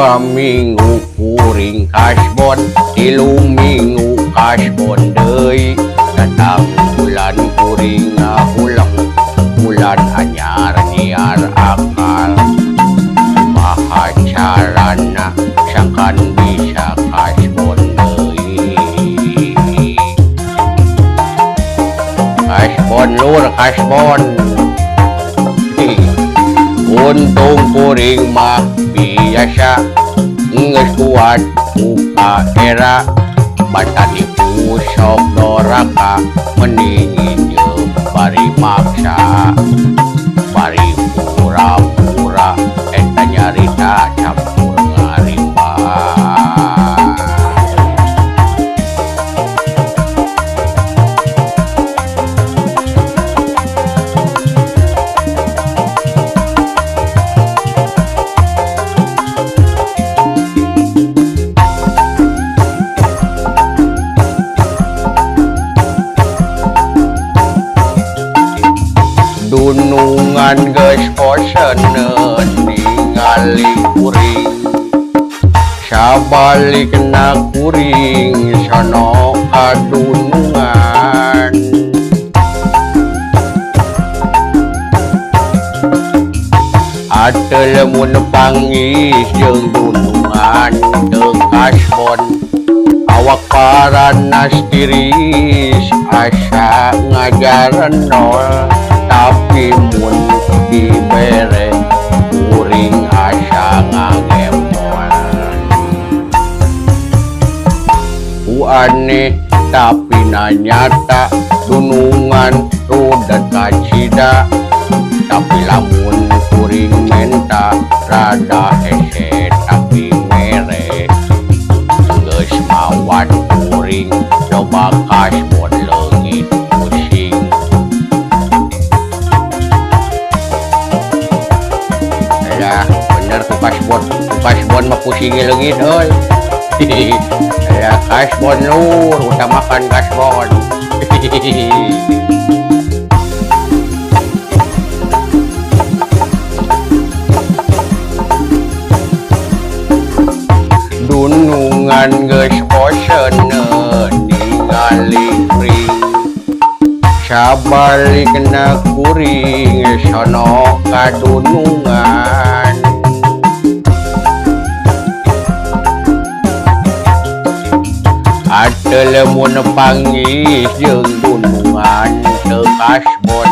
2 minggu kuring kasbon, 3 minggu kasbon deui. Datang bulan kuring ngahuleng, bulan anyar nyiar akal. Kumaha carana sangkan bisa kasbon deui? Kasbon, lur, kasbon. Untung kuring mah biasa geus kuat muka era bata nipu, sok doraka, mending nginjem bari maksa bari pura-pura. Eta nyarita campur ngarimba. Dunungan geus boseneun ningali kuring, sabalikna kuring sono kadunungan. Atuh lamun panggih jeung dunungan teu kasbon, awak paranas tiris asa ngajaran nol, tapi mun dibere kuring asa ngagempol. Ku aneh tapi na nyata, dunungan rudet kacida, tapi lamun kuring menta rada hese tapi mere. Geus mawat kuring coba kasbon leungit pusing. Alah, bener ku kasbon, ku kasbon mah pusing leungit euy. Alah, kasbon, lur, utamakan kasbon. Dunungan geus boseneun ningali kuring, sabalikna kuring sono kadunungan. Atuh lamun panggih jeung dunungan teu kasbon,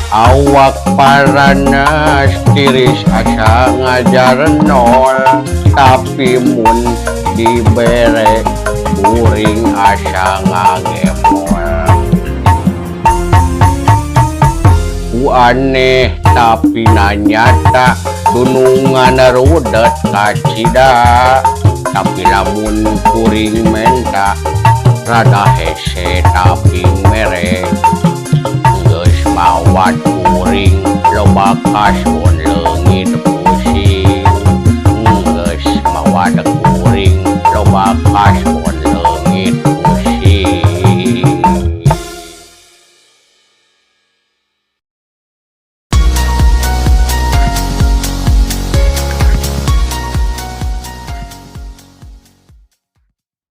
awak paranas tiris asa ngajar nol, tapi mun dibere kuring asa ngagempol. Ku aneh tapi na nyata, dunungan rudet kacida, tapi lamun kuring menta rada hese tapi mere. Geus mawat kuring loba kasbon leungit pusing. Geus mawat kuring loba kasbon.